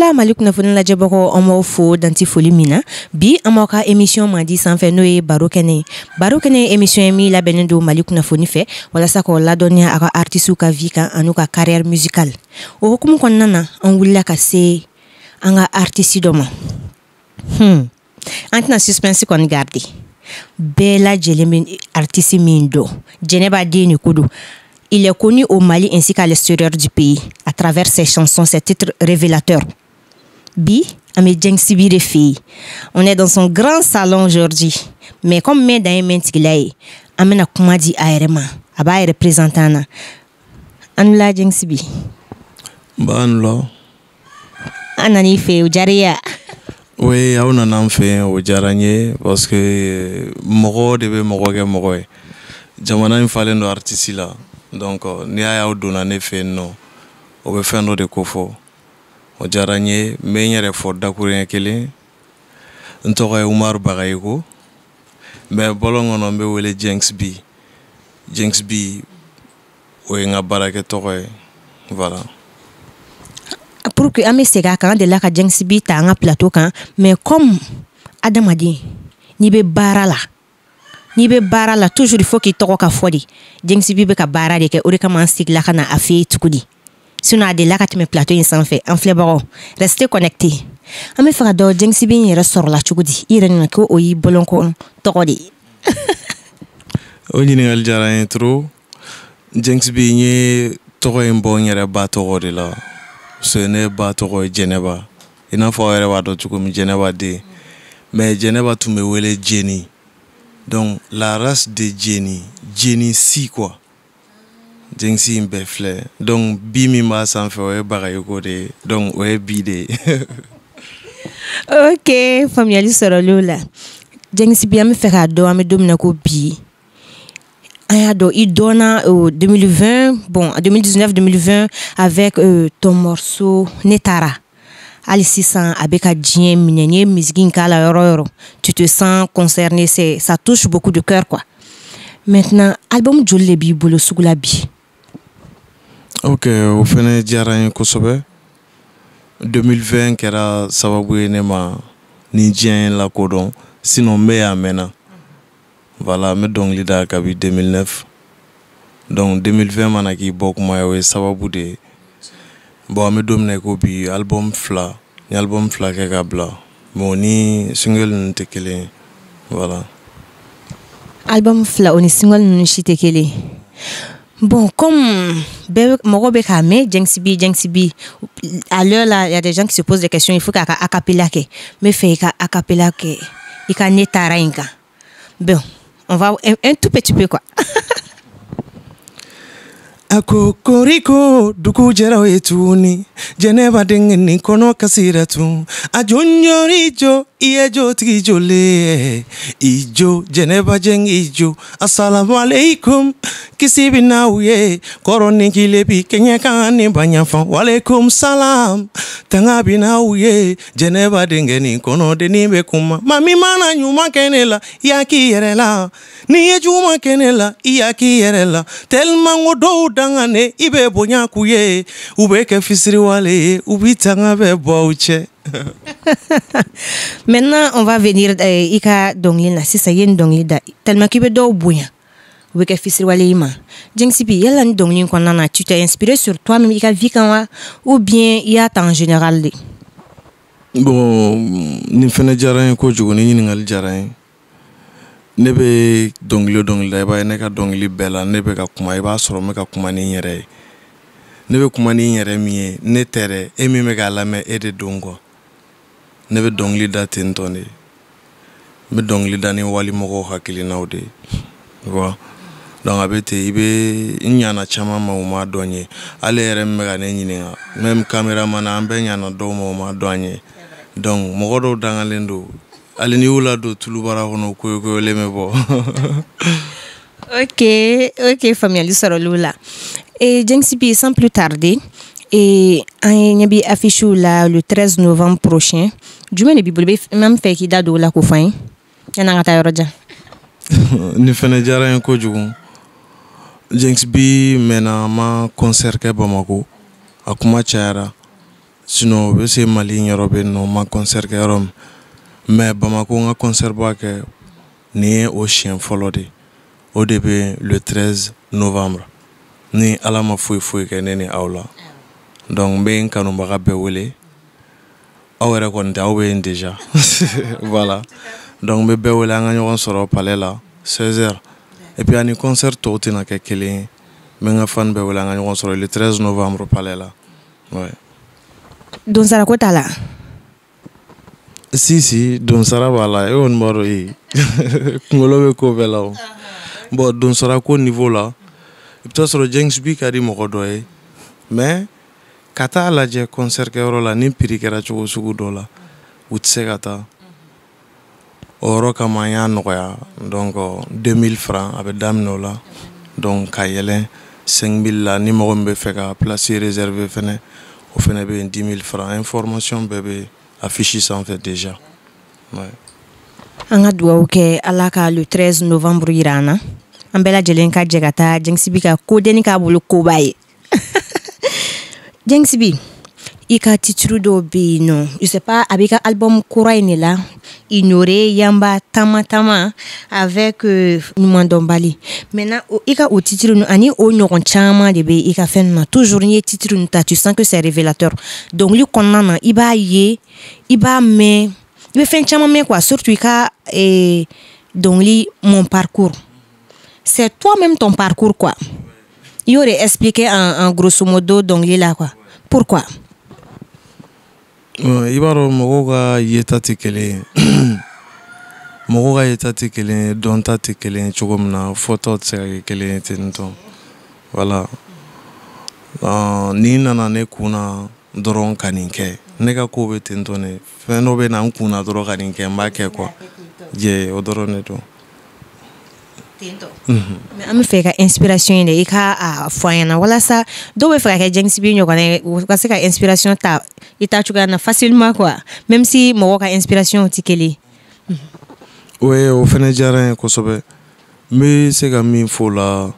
Wula, Mali kunnafoni lajɛbagaw, an b'aw fo danti foli min na. Bi, an b'aw ka émission mandi sanfɛ, n'o ye Baro Kɛnɛ ye. Baro Kɛnɛ ye émission ye min labɛnnen don Mali kunnafoni fɛ walasa k'aw ladɔnniya a ka artistes ka vie kan an'u ka carrière musicale. O hukumu kɔnɔna na, an wulila ka se an ka artiste dɔ ma. An tɛna suspense kɔni garder. Bɛɛ lajɛlen bɛ artiste min dɔn, Jɛnɛba den de ko don. Il est connu au Mali ainsi qu'à l'extérieur du pays à travers ses chansons, ses titres révélateurs. Bi, an bɛ Djengsi B de fɛ yen. On est dans son grand salon aujourd'hui. Mais comme mɛn dan ye mɛn tigila ye, an bɛna kuma di a yɛrɛ ma. A b'a yɛrɛ présenter an na. An ni la, Djengsi B. Ba ni. An nan'i fɛ yen, o diyara i ye wa? Oui, aw nana an fɛ yen, o diyara n ye, parce que mɔgɔ de bɛ mɔgɔ kɛ mɔgɔ ye. Jamana in falen don artiste la. Donc n'i y'a ye aw donna ne fɛ yen nɔ, o bɛ fɛn dɔ de ko fɔ. O diyara n ye. N bɛ n yɛrɛ fɔ dakuruɲɛ kelen. N tɔgɔ ye Umaru Bagayoko, mais bɔlɔn kɔnɔ n bɛ wele Djengs B. Djengs B, o ye n ka baarakɛ tɔgɔ ye, voilà. Pour que an bɛ segin a kan, an delila ka Djengs B ta an ka plateau kan, mais comme adamaden n'i bɛ baara la, n'i bɛ baara la, toujours il faut k'i tɔgɔ ka fɔ de. Djengs B bɛ ka baara de kɛ, o de kama an seginna ka na a fɛ yen tuguni. Sinon a delila ka tɛmɛ plateau in sanfɛ. An filɛbagaw, restez connectés. An bɛ fɛ ka dɔn Djengs B in yɛrɛ sɔrɔla cogo di? I yɛrɛ nana ko o y'i bɔlɔnkɔ tɔgɔ de ye. O ɲininkali diyara n ye trop. Djengs B, n ye tɔgɔ in bɔ n yɛrɛ ba tɔgɔ de la, parce que ne ba tɔgɔ ye Jɛnɛba, i n'a fɔ aw yɛrɛ b'a dɔn cogo min, Jɛnɛba den. Mais Jɛnɛba tun bɛ wele Jeni. Donc la race de Jeni, Jeni si quoi. Djengs in bɛɛ filɛ. Donc bi min b'a sanfɛ, o ye Bagayoko de ye. Donc o ye bi de ye. Ok, faamuyali sɔrɔla o la. Djengs B, an bɛ fɛ k'a dɔn, an bɛ don min na ko bi, an y'a dɔn i dɔnna 2020, bon, 2019, 2020 avec ton morceau Ne taara. Hali sisan a bɛ ka diɲɛ minɛ. N'i ye musique in k'a la yɔrɔ o yɔrɔ, tu te sens concerné, c'est ça touche beaucoup de cœur quoi. Maintenant, album joli de b'i bolo sugu la bi? Ok, o fɛnɛ diyara n ye kosɛbɛ. 2020 kɛra sababu ye ne ma ni diɲɛ ye lakodɔn, sinon n bɛ yan a mɛnna. Voilà, n bɛ dɔnkili da kabi 2009. Donc 2020 mana k'i bɔ kuma ye, o ye sababu de ye. Bon, an bɛ don min na i ko bi, album 2, n ye album 2 kɛ ka bila. Bon, ni single ninnu tɛ kelen ye, voilà. Album 2, o ni single ninnu si tɛ kelen ye. Bon, comme bɛɛ mɔgɔ bɛ k'a mɛn Djengs B, Djengs B, à l'heure là, il y a des gens qui se posent des questions. Il faut k'a ka acapella kɛ. N bɛ fɛ i ka acapella kɛ i ka Ne taara in kan. Bon, on va un tout petit peu quoi. A ko koriko dugu jɛra, o ye tuguni. Jɛnɛba denkɛnin kɔnɔ kasira tun. A jɔnjɔri jo, i ye jotigi jole i jo, Jɛnɛba jɛn i jo. Asalamu alaikum, kisi bɛ n'aw ye. Kɔrɔ ni kile bi kɛɲɛ kan ni baɲafan. Walaikum salam, tanga bɛ n'aw ye. Jɛnɛba denkɛnin kɔnɔ dennin bɛ kuma. Maa min mana ɲuman kɛ ne la, i y'a k'i yɛrɛ la. N'i ye juguman kɛ ne la, i y'a k'i yɛrɛ la. Tellement ko dɔw dangane, i bɛ bonya k'u ye, u bɛ kɛ fisiriwale ye, u b'i tanga bɛ bɔ aw cɛ. Maintenant, on va venir i ka dɔnkili la sisan. I ye nin dɔnkili da tellement k'i bɛ dɔw bonya, u bɛ kɛ fisiriwale i ma. Djengs B, yala ni dɔnkili in kɔnɔna na, tu t'es inspiré sur toi-même, i ka vie kan wa, ou bien i y'a ta en général de? Bon, nin fɛnɛ diyara n ye kojugu, ni ɲininkali diyara n ye. Ne bɛ dɔnkili o dɔnkili da, i b'a ye ne ka dɔnkili bɛɛ la, ne bɛ ka kuma, i b'a sɔrɔ n bɛ ka kuma ni n yɛrɛ ye. Ne bɛ kuma ni n yɛrɛ min ye, ne tɛ dɛ, e min bɛ k'a lamɛn, e de don quoi. Ne bɛ dɔnkili da ten tɔ de. N bɛ dɔnkili da ni walimɔgɔw hakilinaw de ye, tu vois. Donc a bɛ ten, i bɛ n ɲana caman ma, u m'a dɔn n ye. Hali e yɛrɛ min bɛ ka ne ɲininka, même caméraman, an bɛɛ ɲana dɔw ma, u m'a dɔn an ye. Donc mɔgɔ dɔw dangalen don, hali n'i y'u ladon tulubara kɔnɔ, koyokoyolen bɛ bɔ. Ok, faamuyali sɔrɔla o la. Et Djengs B, sans plus tarder, et an ye ɲɛ bɛ affiche la le 13 novembre prochain. Jumɛn de b'i bolo? N bɛ fɛ k'i da don o la k'o fɔ an ye yanni an ka taa yɔrɔ jan. Nin fɛnɛ diyara n ye kojugu. Djengs B mɛnna, an ma concert kɛ Bamako, a kuma cayara. Sinon o bɛ se Mali yɔrɔ bɛ yen nɔ, ma concert kɛ yɔrɔ min, mais Bamako, n ka concert ba kɛ, nin ye o siɲɛ fɔlɔ de. O de bɛ le 13 novembre, ni Ala ma foyi foyi kɛ ne ni aw la. Donc n bɛ n kanubaga bɛɛ wele. Aw yɛrɛ kɔni tɛ, aw bɛ yen déjà. Voilà, donc n bɛ bɛɛ wele, an ka ɲɔgɔn sɔrɔ palais la 16 heures. Et puis ani concert tɔw tɛna kɛ kelen ye. N bɛ n ka fan bɛɛ wele, an ka ɲɔgɔn sɔrɔ le 13 novembre palais la, ouais. Donsara ko t'a la? Si si, donsara b'a la. E kɔni b'a dɔn, e kunkolo bɛ ko bɛɛ la o. Bon, donsara ko niveau la, i bɛ taa sɔrɔ James B ka di mɔgɔ dɔ ye, mais ka taa lajɛ concert kɛyɔrɔ la, ni prix kɛra cogo sugu dɔ la, u tɛ se ka taa. O yɔrɔ kama, an y'a nɔgɔya. Donc 2000 francs a bɛ daminɛ o la, donc ka yɛlɛn 5000 la. Ni mɔgɔ min bɛ fɛ ka place réserver fɛnɛ, o fɛnɛ bɛ yen, 10 000 francs. Information bɛɛ bɛ affiche sanfɛ déjà, ouais. An ka dugawu kɛ, Ala ka le 13 novembre yira an na, an bɛɛ lajɛlen ka jɛ ka taa Jɛnkisi B ka kodenni k'a bolo koba ye. Jɛnkisi B, i ka titre dɔw bɛ yen nɔ, je sais pas, a b'i ka album kura in de la, Ignoré, Yanba, Tama Tama avec Ɲumandɔnbali. Maintenant, i ka o titre ninnu ani o ɲɔgɔn caman de bɛ i ka fɛn ninnu na. Toujours n'i ye titre ninnu ta, tu sens que c'est révélateur. Dɔnkili kɔnɔna na, i b'a ye, i b'a mɛn, i bɛ fɛn caman mɛn quoi. Surtout i ka dɔnkili Mon parcours, c'est toi-même ton parcours quoi. I y'o de expliquer en grosso modo dɔnkili la quoi. Pourquoi? I b'a dɔn, mɔgɔw ka yeta tɛ kelen ye, mɔgɔw ka yeta tɛ kelen ye, dɔnta tɛ kelen ye. Cogo min na, fɔtaw tɛ se ka kɛ kelen ye ten tɔ. Voilà, n'i nana ne kun na dɔrɔn ka nin kɛ, ne ka ko bɛ ten tɔ de. Fɛn dɔ bɛ na n kun na dɔrɔn ka nin kɛ, n b'a kɛ quoi. Jɛ, o dɔrɔn de don. Mais an bɛ fɛ i ka inspiration in de, i ka a fɔ an ɲɛna, walasa dɔw bɛ fɛ ka kɛ Jɛnkisi B ɲɔgɔnna ye, u ka se ka inspiration ta i ta cogoya na facilement quoi, même si mɔgɔw ka inspiration tɛ kelen ye. Oui, o fɛnɛ diyara n ye kosɛbɛ. N bɛ se ka min fɔ o la,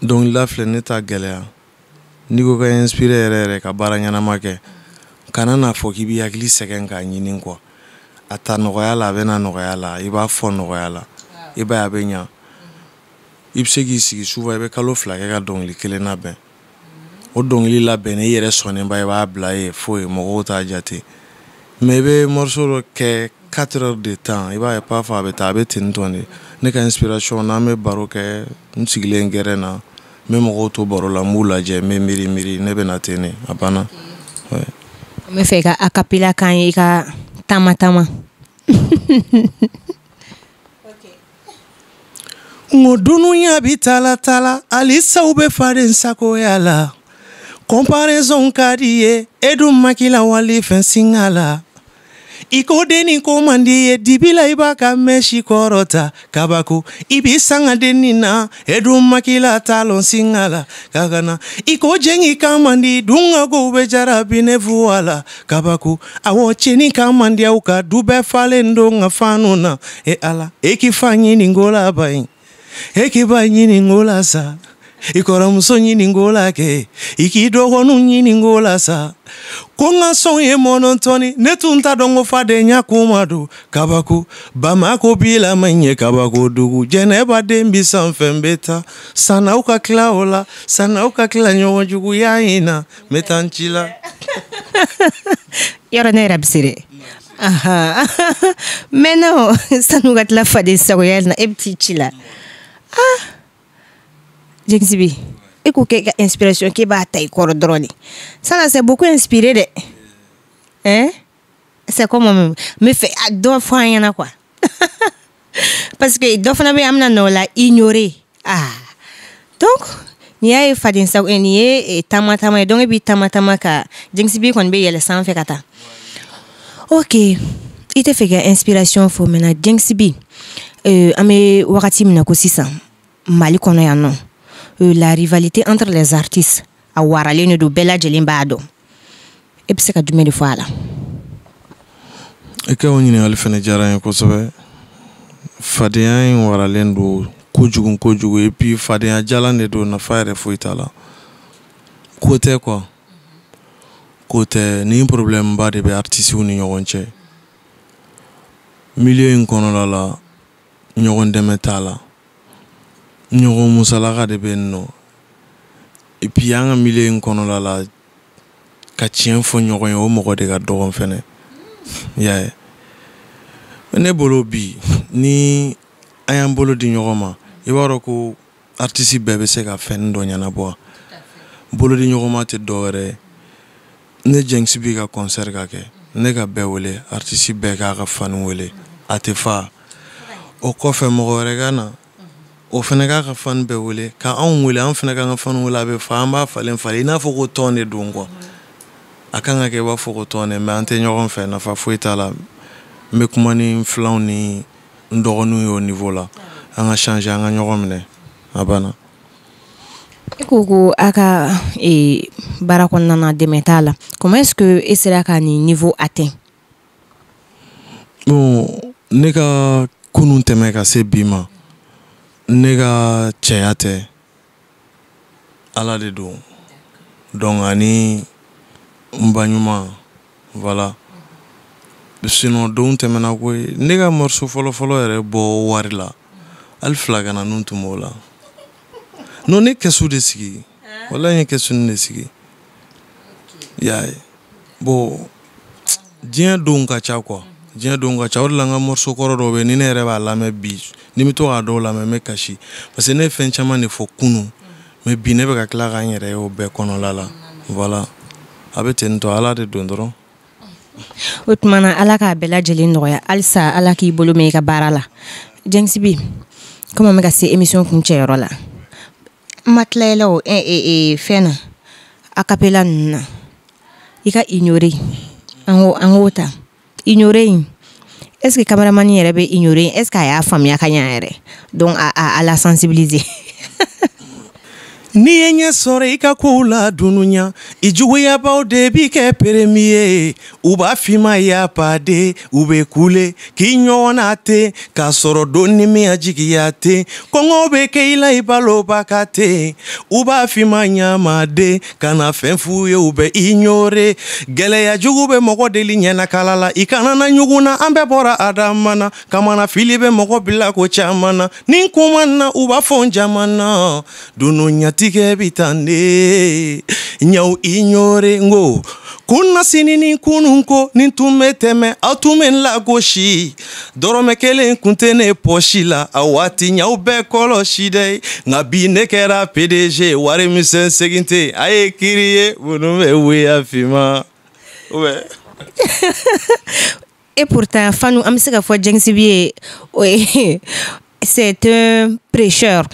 dɔnkilida filɛ, ne t'a gɛlɛya. N'i ko ka inspiré yɛrɛ yɛrɛ ka baara ɲɛnama kɛ, kana n'a fɔ k'i b'i hakili sɛgɛn k'a ɲini quoi. A ta nɔgɔya la, a bɛ na nɔgɔya la. I b'a fɔ nɔgɔya la, i b'a ye a bɛ ɲa. I bɛ se k'i sigi souvent, i bɛ kalo 2 kɛ ka dɔnkili kelen labɛn. O dɔnkili labɛnnen, i yɛrɛ sɔnnenba, i b'a bila yen, foyi mɔgɔw t'a jate. Mais i bɛ morceau dɔ kɛ 4 heures de temps, i b'a ye, paf, a bɛ taa. A bɛ ten tɔ de. Ne ka inspiration, n'an bɛ baro kɛ, n sigilen gɛrɛn na, n bɛ mɔgɔw to baro la, n b'u lajɛ, n bɛ miiri miiri, ne bɛ na ten de, a banna, ouais. An bɛ fɛ i ka acapella k'an ye, i ka Tama Tama. N ko dunuya bi tala tala, halisa u bɛ faden sagoya la. Comparaison ka di ye, e dun ma k'i la wali fɛn singa la. I ko denni ko man di ye, dibi la i b'a ka mɛsi kɔrɔta. Kabako i b'i sanga denni na, e dun ma k'i la talon singa la. Kakana i ko jɛngi ka man di, dunga ko bɛ jarabi ne fuwa la. Kabako awɔ, cɛni ka man di, aw ka du bɛɛ falen don n ka fanu na. E Ala, e k'i fa ɲini ko laban ye, e k'i ba ɲini ko la sa, i kɔrɔmuso ɲini ko la kɛ, i k'i dɔgɔninw ɲini ko la sa. Ko n ka sɔn ye mɔnɔntɔni, ne tun t'a dɔn ko fadenya kuma don. Kabako Bamako bi la ma ɲɛ, kabako dugu jɛnɛba den bi sanfɛ. N bɛ taa san'aw ka tila o la, san'aw ka tila ɲɔgɔn juguya in na, n bɛ taa n ci la. Yɔrɔ ne yɛrɛ bɛ se dɛ. Maintenant, san'u ka tila faden sagoya in na, e bɛ t'i ci la. Ah, Jɛnkisi B, e ko k'e ka inspiration, k'e b'a ta i kɔrɔ dɔrɔn de. Ça là, c'est beaucoup inspiré dɛ. Hein, c'est comment même? N bɛ fɛ a dɔ fɔ an ɲɛna quoi, parce que dɔ fana bɛ yen, an bɛna na o la, Ignorer. Ah, donc nin y'a ye faden sago, nin ye taama taama ye. Donc e b'i taama taama ka Jɛnkisi B kɔni bɛ yɛlɛ sanfɛ ka taa. Ok, i tɛ fɛ ka inspiration fɔ. Maintenant, Jɛnkisi B, an bɛ wagati min na ko sisan, Mali kɔnɔ yan nɔ, la rivalité entre les artistes a waralen de don, bɛɛ lajɛlen b'a dɔn. E bɛ se ka jumɛn de fɔ a la? I ka o ɲininkali fɛnɛ diyara n ye kosɛbɛ. Fadenya in waralen don kojugu kojugu, et puis fadenya jalan de don, nafa yɛrɛ foyi t'a la. Ko tɛ quoi. Ko tɛ, ni problème ba de bɛ artistes ni ɲɔgɔn cɛ. Milieu in kɔnɔla la, ɲɔgɔn dɛmɛ t'a la, ɲɔgɔn musalaka de bɛ yen nɔ. Et puis an ka milieu in kɔnɔla la, ka tiɲɛ fɔ ɲɔgɔn ye, o mɔgɔ de ka dɔgɔn fɛnɛ. I y'a ye, ne bolo bi, ni an y'an bolo di ɲɔgɔn ma, i b'a dɔn ko artiste bɛɛ bɛ se ka fɛn dɔ ɲɛnabɔ. Bolo di ɲɔgɔn ma tɛ dɔwɛrɛ ye. Ne Jɛnkisi b'i ka concert ka kɛ, ne ka bɛɛ wele, artiste bɛɛ k'a ka fan wele, a tɛ fa. O kɔfɛ, mɔgɔ wɛrɛ ka na, o fana k'a ka fan bɛɛ wele, ka anw wele, an fana k'an ka fan wele, a bɛ fa. An b'a falen falen i n'a fɔ ko tɔn de don quoi. A kan ka kɛ i b'a fɔ ko tɔn de, mais an tɛ ɲɔgɔn fɛ, nafa foyi t'a la. N bɛ kuma ni n filanw ni n dɔgɔninw ye o niveau la, an ka changer, an ka ɲɔgɔn minɛ, a banna. E ko ko a ka baara kɔnɔna na, dɛmɛ t'a la. Comment est-ce que e sera ka nin niveau atteint? Bon, ne ka kunun tɛmɛ ka se bi ma, ne ka cɛya tɛ, Ala de don. Donc ani n ba ɲuman, voilà. Sinon don tɛmɛna koyi. Ne ka morceau fɔlɔ fɔlɔ yɛrɛ bɔ wari la, hali fila kana nun tun b'o la. Non, ne kɛsu de sigi, wala n ye kɛsu de sigi, i y'a ye. Bon, diɲɛ donw ka ca quoi, diɲɛ don ka ca. O de la n ka morceau kɔrɔ dɔw bɛ yen, ni ne yɛrɛ b'a lamɛn bi, ni n bɛ to k'a dɔw lamɛn, n bɛ kasi, parce que ne ye fɛn caman de fɔ kunun, mais bi ne bɛ ka tila k'an yɛrɛ ye o bɛɛ kɔnɔla la. Voilà, a bɛ ten tɔ, Ala de don dɔrɔn. O tuma na, Ala k'a bɛɛ lajɛlen nɔgɔya halisa, Ala k'i bolo mɛn i ka baara la. Jɛnkisi B, komi an bɛ ka se émission kuncɛyɔrɔ la, n ma tila i la o fɛn na, acapella ninnu na, i ka ignorer, an k'o ta ignorer in. Est ce que cameraman yɛrɛ bɛ ignorer? Est ce que a y'a faamuya ka ɲa yɛrɛ? Donc a la sensibiliser. N'i ye ɲɛ sɔrɔ i ka kow la dunuya, i juguyabaw de bi kɛ premier. U b'a f'i ma yapaden, u bɛ kule k'i ɲɔgɔnna ten, k'a sɔrɔ don ni min ya jigiya ten. Kɔngɔ bɛ kɛ i la, i baloba ka ten, u b'a f'i ma ɲamaden, ka na fɛn f'u ye, u bɛ ignorer. Gɛlɛya jugu bɛ mɔgɔ deli ɲɛnakala la, i kana na ɲugun na, an bɛɛ bɔra adama na. Kamana fili bɛ mɔgɔ bila ko caman na, ni kuma na u b'a fɔ n jama na, dunuɲatigɛ bi tan de ɲaw ignorer. N ko kunna sini ni kunun ko nin tun bɛ tɛmɛ, aw tun bɛ n lagosi, dɔrɔmɛ kelen kun tɛ ne pɔsi la a waati, ɲaw bɛɛ kɔlɔsi dɛ. Nka bi ne kɛra PDG, wari misɛn segin tɛ, a ye kiri ye minnu bɛ wuya finma. Et pourtant, Fanu, an bɛ se ka fɔ Jɛnkisi B ye, c'est un prêcheur,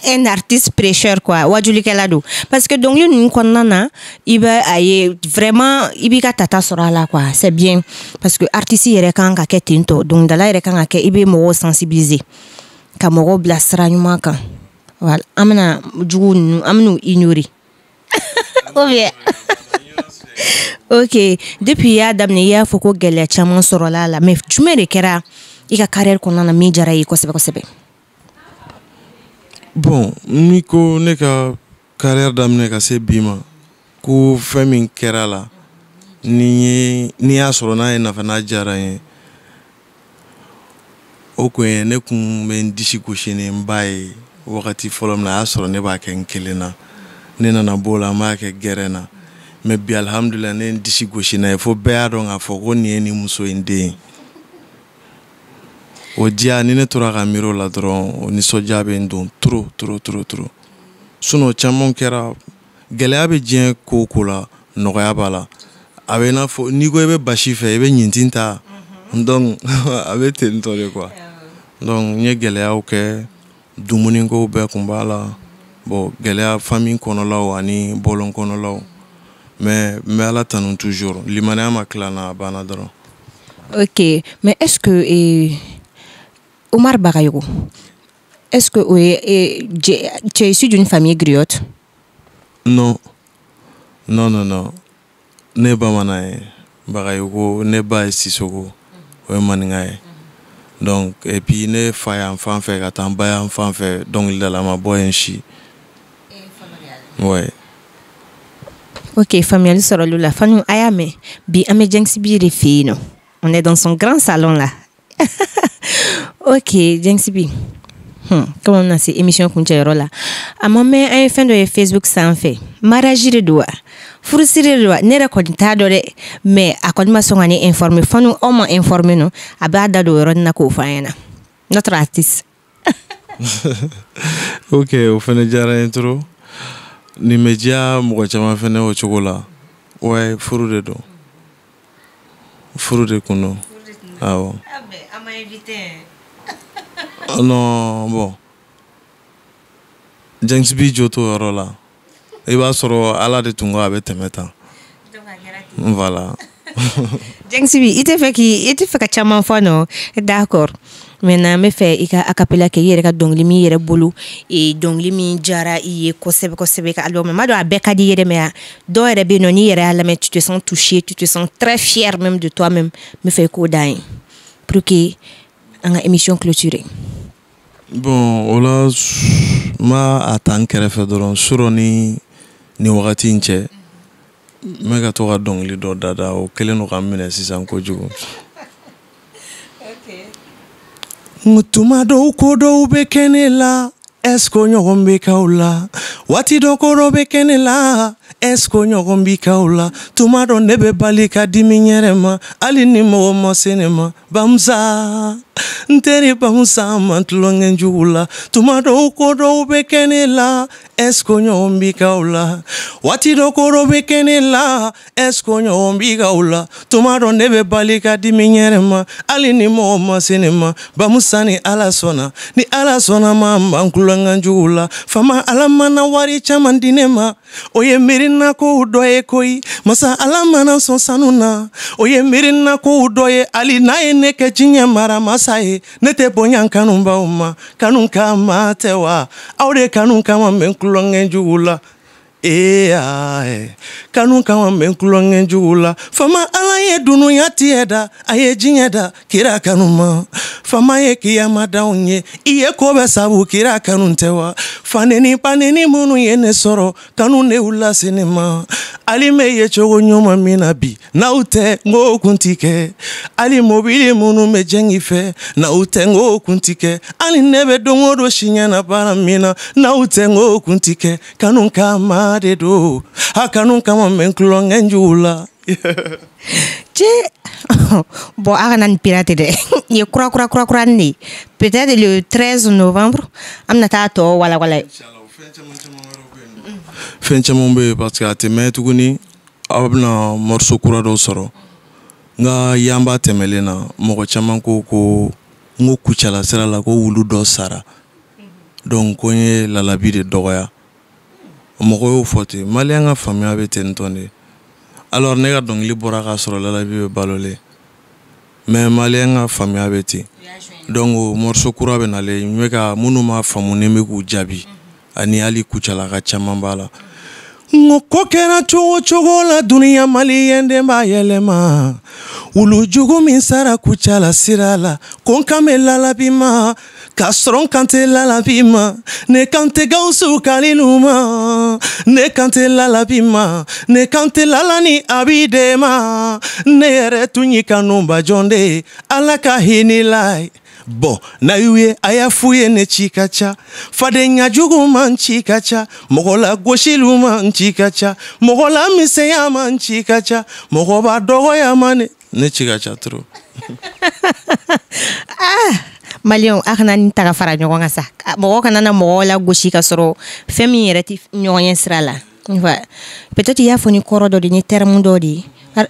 un artiste prêcheur quoi, wajulikɛla don, parce que dɔnkili ninnu kɔnɔna na, i bɛ a ye vraiment i b'i ka tata sɔrɔ a la quoi. C'est bien, parce que artiste yɛrɛ kan ka kɛ ten tɔ, dɔnkilidala yɛrɛ kan ka kɛ, i bɛ mɔgɔw sensibiliser, ka mɔgɔw bila sira ɲuman kan. Voilà, an bɛna jugu ninnu, an bɛn'u ignorer ou bien? Ok, depuis i y'a daminɛ, i y'a fɔ ko gɛlɛya caman sɔrɔla a la, mais jumɛn de kɛra i ka carrière kɔnɔna na min diyara i ye kosɛbɛ kosɛbɛ? Bon, n'i ko ne ka carrière daminɛ ka se bi ma, ko fɛn min kɛra la ni ye, n'i y'a sɔrɔ n'a ye nafa, n'a diyara n ye, o kun ye ne kun bɛ n disi gosi ni n ba ye wagati fɔlɔ min na, a y'a sɔrɔ ne b'a kɛ n kelen na. Ne nana b'o la, n b'a kɛ gɛrɛn na, mais bi, alihamudulila, ne ye n disi gosi n'a ye fo bɛɛ y'a dɔn k'a fɔ ko nin ye nin muso in den ye. O diya, ni ne tora ka miiri o la dɔrɔn, o nisɔndiya bɛ n don trop trop trop trop. Sinon caman kɛra. Gɛlɛya bɛ diɲɛ ko o ko la, nɔgɔya b'a la. A bɛ i n'a fɔ n'i ko i bɛ basi fɛ, i bɛ ɲintin ta. Donc a bɛ ten tɔ de quoi. Donc n ye gɛlɛyaw kɛ, dumunikow bɛɛ kun b'a la. Bon, gɛlɛya famille kɔnɔlaw ani bɔlɔn kɔnɔlaw, mais n bɛ Ala tanu toujours, limaniya ma tila n na, a banna dɔrɔn. Ok, mais est ce que Omar Bagayogo, est-ce que tu es issu d'une famille griotte? Non, non, non, non. Ne bamanan ye, Bagayogo, ne ba ye Sisoko, o ye maninka ye. Donc, et puis ne fa yan fan fɛ ka taa n ba yan fan fɛ, dɔnkilidala ma bɔ yen si. Ouais. Ok, faamuyali sɔrɔli la. Fanu, a y'a mɛn, bi an bɛ Jɛnkisi B de fɛ yen nɔ. On est dans son grand salon là. Ok, Jɛnkisi B, comme an bɛna se émission kuncɛyɔrɔ la, a ma mɛn an ye fɛn dɔ ye Facebook sanfɛ. Mariage de don wa, furusiri de don wa? Ne yɛrɛ kɔni t'a dɔn dɛ, mais a kɔni ma sɔn ka ne informer. Fanu, aw ma informer nɔ, a b'a da don o yɔrɔnin na k'o fɔ an ɲɛna, notre artiste. Ok, o fɛnɛ diyara n ye trop. Nin bɛ diya mɔgɔ caman fɛnɛ o cogo la. Ouais, furu de don, furu de kun don, awɔ. An ma invité. Non, bon, Jɛnkisi B jo t'o yɔrɔ la. I b'a sɔrɔ Ala de tun ko a bɛ tɛmɛ tan, voilà. Jɛnkisi B, i tɛ fɛ k'i i tɛ fɛ ka caman fɔ nɔ. D'accord, maintenant n bɛ fɛ i ka acapella kɛ i yɛrɛ ka dɔnkili min yɛrɛ bolo, dɔnkili min diyara i ye kosɛbɛ kosɛbɛ ka album. N b'a dɔn a bɛɛ ka di i ye dɛ, mais dɔw yɛrɛ bɛ yen nɔ, n'i yɛrɛ y'a lamɛn, tu te sens touché, tu te sens très fier même de toi-même. N bɛ fɛ i k'o d'an ye pour que an ka émission clôturer. Bon, o la, n b'a a ta n kɛrɛfɛ dɔrɔn. Surɔ ni nin wagati in cɛ, n bɛ ka to ka dɔnkili dɔ da, o kɛlen don ka n minɛ sisan kojugu. Tuma dɔw, ko dɔw bɛ kɛ ne la, est-ce que ɲɔgɔn bɛ k'aw la? Waati dɔ, ko dɔ bɛ kɛ ne la, est-ce que ɲɔgɔn bɛ k'aw la? Tuma dɔ, ne bɛ bali ka dimi n yɛrɛ ma, hali ni mɔgɔ ma se ne ma. Bamusa, n teri Bamusa, man tulonkɛ jugu la. Tuma dɔw, ko dɔw bɛ kɛ ne la, est-ce que ɲɔgɔn bɛ k'aw la? Waati dɔ, ko dɔ bɛ kɛ ne la, est-ce que ɲɔgɔn bɛ k'aw la? Tuma dɔ, ne bɛ bali ka dimi n yɛrɛ ma, hali ni mɔgɔ ma se ne ma. Bamusa, ni Ala sɔnna, ni Ala sɔnna ma, n b'an tulonkɛ jugu la. Fama Ala mana wari caman di ne ma, o ye miirina kow dɔ ye koyi. Masa Ala mana sɔn sanu na, o ye miirina kow dɔ ye. Hali n'a ye ne kɛ diɲɛ mara masa ye, ne tɛ bonya kanubaw ma. Kanu kama tɛ wa? Aw de kanu kama n bɛ n tulonkɛ jugu la. Ee, kanu kama n bɛ n tulonkɛ jugu la. Fama Ala ye dunuya tigɛ da, a ye diɲɛ da kira kanu ma. Fama ye kiyama d'anw ye, i ye ko bɛɛ sabu kira kanu tɛ wa? Faneni baneni minnu ye ne sɔrɔ, kanu de y'u lase ne ma. Hali n bɛ ye cogo ɲuman min na bi, n'aw tɛ, n k'o kun ti kɛ. Hali mobili minnu bɛ jɛng'i fɛ, n'aw tɛ, n k'o kun ti kɛ. Hali ne bɛ don o don si ɲɛna baara min na, n'aw tɛ, n k'o kun ti kɛ. Kanu kama de don, a kanu kama n bɛ n tulonkɛ jugu la. Cɛ, bon, a kana nin pirate dɛ, nin ye kura kura kura kura de ye. Peut-être le 13 novembre an bɛna taa tɔ walawala. Fɛn caman bɛ yen, parce que a tɛ mɛn tuguni, aw bɛna morceau kura dɔw sɔrɔ. N ka yanba tɛmɛlen na, mɔgɔ caman ko ko n ko Kucala sira la ko wulu dɔ sara, donc ko n ye lalabi de dɔgɔya. Mɔgɔ y'o fɔ ten, maliyɛn ka faamuya bɛ ten tɔ de. Alors ne ka dɔnkili bɔra k'a sɔrɔ lalabi bɛ balolen, mais maliyɛn ka faamuya bɛ ten. Donc o morceau kura bɛ nalen, n bɛ ka minnu m'a faamu, ni n bɛ k'u jaabi, ani hali Kucalaka caman b'a la. N ko ko kɛra cogo cogo la duniya, maliyɛn den b'a yɛlɛma. Wulu jugu min sara Kucala sira la, ko n kan bɛ lalabi ma, k'a sɔrɔ n kan tɛ lalabi ma. Ne kan tɛ Gawusu Kalilu ma, ne kan tɛ lalabi ma, ne kan tɛ lala ni abi de ma. Ne yɛrɛ tun y'i kanuba jɔn de ye, Ala ka hinɛ la ye. Bon, n'a y'u ye, a y'a f'u ye, ne ci ka ca, fadenya jugu man ci ka ca, mɔgɔ la gosiliw man ci ka ca, mɔgɔ la misɛnya man ci ka ca, mɔgɔ b'a dɔgɔya ma, ne ci ka ca trop. Ah, maliyɛnw, a kana nin ta ka fara ɲɔgɔn kan sa. Mɔgɔ kana na mɔgɔw la gosi ka sɔrɔ fɛn min yɛrɛ tɛ ɲɔgɔn ɲɛ sira la. Peut-être i y'a fɔ ni kɔrɔ dɔ de, ni terme dɔ de ye.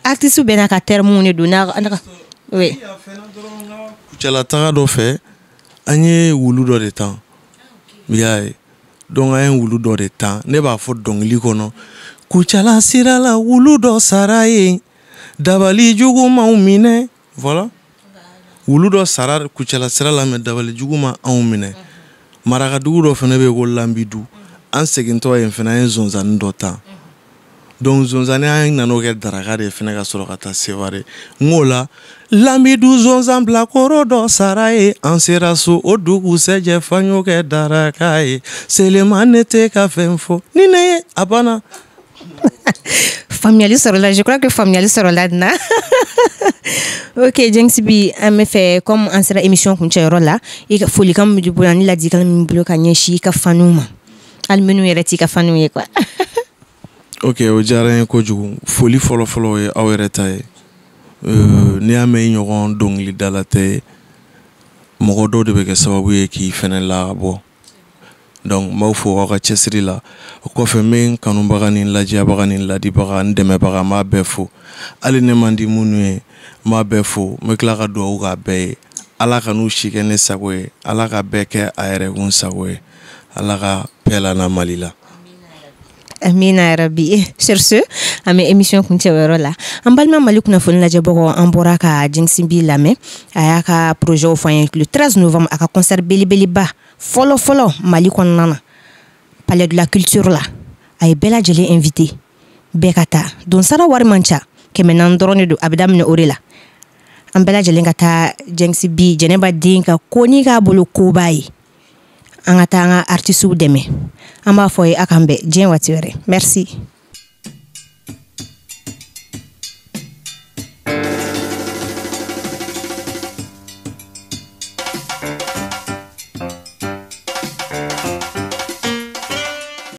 Artiste bɛɛ n'a ka terme de don n'a ka, oui. Kucala taga dɔ fɛ, an ye wulu dɔ de tan, i y'a ye. Donc an ye wulu dɔ de tan, ne b'a fɔ dɔnkili kɔnɔ: Kucala sira la, wulu dɔ sara yen, dabali jugu m'anw minɛ. Voilà, wulu dɔ sara Kucala sira la, mais dabali jugu ma anw minɛ. Marakadugu dɔ fana bɛ yen ko Lanbidu, an segintɔ yen fana, an ye zonzanni dɔ tan. Donc zonzanni, an nan'o kɛ daraka de fana ka sɔrɔ ka taa Sevare. N k'o la, Lamidu zonzan bilakoro dɔ sara ye, an sera so o dugusɛjɛ, fan y'o kɛ daraka ye. Selema, ne tɛ ka fɛn fɔ ni ne ye, a banna. Faamuyali sɔrɔla, je crois que faamuyali sɔrɔla nin na. Ok, James B, an bɛ fɛ, comme an sera émission kuncɛyɔrɔ la, i ka folikan min b'i bolo ani ladilikan min b'i bolo ka ɲɛsin i ka faniw ma, hali minnu yɛrɛ t'i ka faniw ye quoi. Ok, o diyara n ye kojugu. Foli fɔlɔ-fɔlɔ ye aw yɛrɛ ta ye. N'i y'a mɛn i ɲɔgɔn dɔnkilidala tɛ, mɔgɔ dɔw de bɛ kɛ sababu ye k'i fɛnɛ labɔ. Donc n b'aw fo aw ka cɛsiri la. O kɔfɛ, n bɛ n kanubaga ni n ladiyabaga ni n ladibaga, n dɛmɛbaga, n b'a bɛɛ fo. Hali ne man di minnu ye, n b'a bɛɛ fo. N bɛ tila ka dugawu k'a bɛɛ ye, Ala ka n'u si kɛ ne sago ye, Ala ka bɛɛ kɛ a yɛrɛ kun sago ye, Ala ka paix lana Mali la. Amina rabi. Sur ce, an bɛ émission kuncɛ o yɔrɔ la. An balima Mali kunnafoni lajɛbagaw, an bɔra ka James B lamɛn. A y'a ka projet fɔ an ye. Le 13 novembre, a ka concert belebeleba fɔlɔ fɔlɔ Mali kɔnɔna na, Palais de la Culture la, a ye bɛɛ lajɛlen invité, bɛɛ ka taa. Donsara wari man ca, 400 dɔrɔn de don, a bɛ daminɛ o de la. An bɛɛ lajɛlen ka taa James B, Jɛnɛba den ka ko n'i k'a bolo koba ye. An ka taa an ka artistes dɛmɛ. An b'a fɔ ye, a k'an bɛn diɲɛ waati wɛrɛ. Merci.